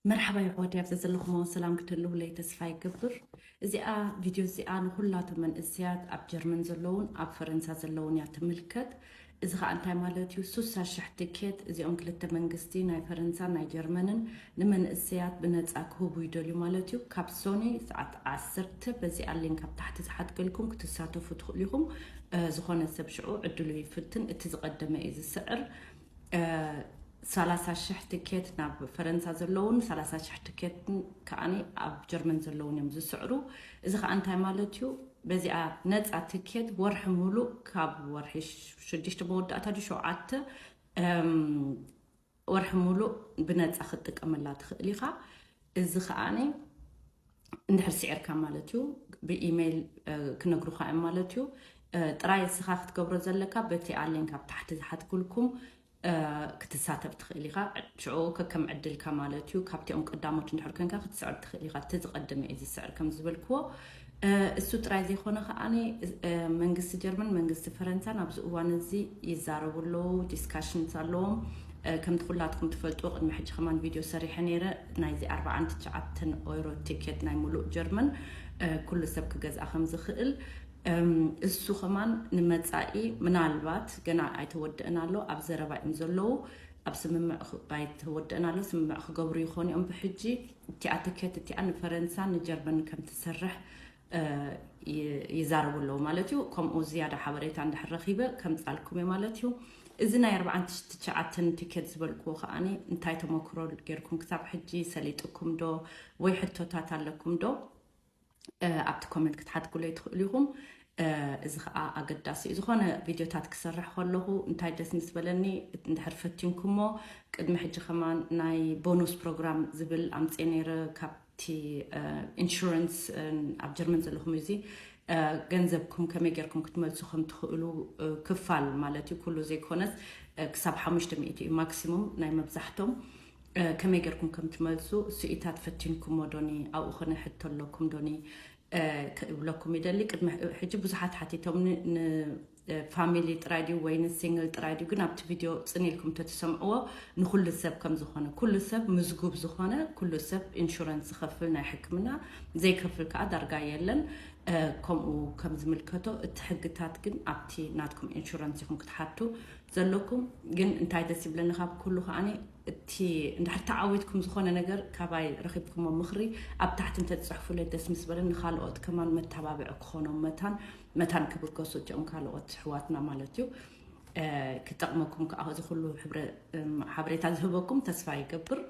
መርሓባ ይሕወት፣ ኣብ ዘለኹሞ ሰላም ክትህልውለይ ተስፋ ይገብር። እዚኣ ቪድዮ እዚኣ ንኹላቶም መንእሰያት ኣብ ጀርመን ዘለውን ኣብ ፈረንሳ ዘለውን እያ ትምልከት። እዚ ኸኣ እንታይ ማለት እዩ? ሱሳ ሽሕ ትኬት እዚኦም ክልተ መንግስቲ ናይ ፈረንሳን ናይ ጀርመንን ንመንእሰያት ብነጻ ክህቡ ይደልዩ ማለት እዩ። ካብ ሶኒ ሰዓት ዓሰርተ በዚኣ ሊንክ ኣብ ታሕቲ ዝሓትገልኩም ክትሳተፉ ትኽእሉ ኢኹም። ዝኾነ ሰብ ሽዑ ዕድሉ ይፍትን። እቲ ዝቐደመ እዩ ዝስዕር። ሰላሳ ሽሕ ትኬት ናብ ፈረንሳ ዘለውን ሰላሳ ሽሕ ትኬት ከዓኒ ኣብ ጀርመን ዘለውን እዮም ዝስዕሩ። እዚ ከዓ እንታይ ማለት እዩ? በዚኣ ነፃ ትኬት ወርሒ ሙሉእ ካብ ወርሒ ሽዱሽተ መወዳእታ ሸውዓተ ወርሒ ሙሉእ ብነፃ ክትጥቀመላ ትኽእል ኢኻ። እዚ ከዓኒ እንድሕር ስዒርካ ማለት እዩ። ብኢሜይል ክነግሩኻ እዮም ማለት እዩ። ጥራይ እስኻ ክትገብሮ ዘለካ በቲ ኣሊንክ ኣብ ታሕቲ ዝሓትኩልኩም ክትሳተፍ ትኽእል ኢኻ። ሽዑ ከከም ዕድልካ ማለት እዩ። ካብቲኦም ቀዳሞት እንድሕር ኮንካ ክትስዕር ትኽእል ኢኻ። እቲ ዝቐደመ እዩ ዝስዕር ከም ዝበልክዎ። እሱ ጥራይ ዘይኮነ ከዓኒ መንግስቲ ጀርመን መንግስቲ ፈረንሳን ኣብዚ እዋን እዚ ይዛረቡ ኣለዉ። ዲስካሽንስ ኣለዎም። ከምቲ ኩላትኩም ትፈልጡ ቅድሚ ሕጂ ከማን ቪድዮ ሰሪሐ ነይረ። ናይዚ ኣርባዓን ትሽዓተን ኦይሮ ቲኬት ናይ ሙሉእ ጀርመን ኩሉ ሰብ ክገዝኣ ከም ዝኽእል እሱ ከማን ንመጻኢ ምናልባት ገና ኣይተወደእን ኣሎ ኣብ ዘረባ እዮም ዘለዉ። ኣብ ስምምዕ ኣይተወደእን ኣሎ። ስምምዕ ክገብሩ ይኾኑ እዮም ብሕጂ። እቲኣ ትኬት እቲኣ ንፈረንሳ ንጀርመን ከም ትሰርሕ ይዛረቡ ኣለዉ ማለት እዩ። ከምኡ ዝያዳ ሓበሬታ እንድሕር ረኺበ ከምጻልኩም እየ ማለት እዩ። እዚ ናይ ኣርባዓን ትሽዓተን ቲኬት ዝበልክዎ ከዓኒ እንታይ ተመክሮ ጌርኩም ክሳብ ሕጂ ሰሊጥኩም ዶ ወይ ሕቶታት ኣለኩም ዶ? ኣብቲ ኮመንት ክትሓትኩለይ ትኽእሉ ኢኹም። እዚ ከዓ ኣገዳሲ እዩ። ዝኾነ ቪድዮታት ክሰርሕ ከለኹ እንታይ ደስ ምስ በለኒ እንድሕር ፈቲንኩሞ ቅድሚ ሕጂ ከማን ናይ ቦኑስ ፕሮግራም ዝብል ኣምፅኤ ነይረ ካብ እቲ ኢንሹረንስ ኣብ ጀርመን ዘለኹም እዚ ገንዘብኩም ከመይ ጌርኩም ክትመልሱ ከም ትኽእሉ ክፋል ማለት እዩ። ኩሉ ዘይኮነስ ክሳብ ሓሙሽተ ሚእቲ እዩ ማክሲሙም ናይ መብዛሕቶም። ከመይ ጌርኩም ከም ትመልሱ ስኢታት ፈቲንኩሞ ዶኒ ኣብኡ ኾነ ሕቶ ኣለኩም ዶኒ ክብለኩም ይደሊ። ቅድሚ ሕጂ ብዙሓት ሓቲቶም ፋሚሊ ጥራይ ድዩ ወይ ንሲንግል ጥራይ ድዩ? ግን ኣብቲ ቪድዮ ፅን ኢልኩም ተትሰምዕዎ ንኩሉ ሰብ ከም ዝኾነ ኩሉ ሰብ ምዝጉብ ዝኾነ ኩሉ ሰብ ኢንሹረንስ ዝኸፍል ናይ ሕክምና ዘይከፍል ከዓ ዳርጋ የለን። ከምኡ ከም ዝምልከቶ እቲ ሕግታት ግን ኣብቲ ናትኩም ኢንሹረንስ ኢኹም ክትሓቱ ዘለኩም። ግን እንታይ ደስ ይብለኒ ካብ ኩሉ ከዓኒ እቲ እንድሕር ተዓዊትኩም ዝኾነ ነገር ካባይ ረኺብኩሞ ምኽሪ ኣብ ታሕቲ እንተትፅሕፉለይ ደስ ምስ በለኒ። ንኻልኦት ከማን መተባብዒ ክኾኖም መታን መታን ክብገሱ እቲኦም ካልኦት ኣሕዋትና ማለት እዩ። ክጠቕመኩም ከዓ እዚ ኩሉ ሓበሬታ ዝህበኩም ተስፋ ይገብር።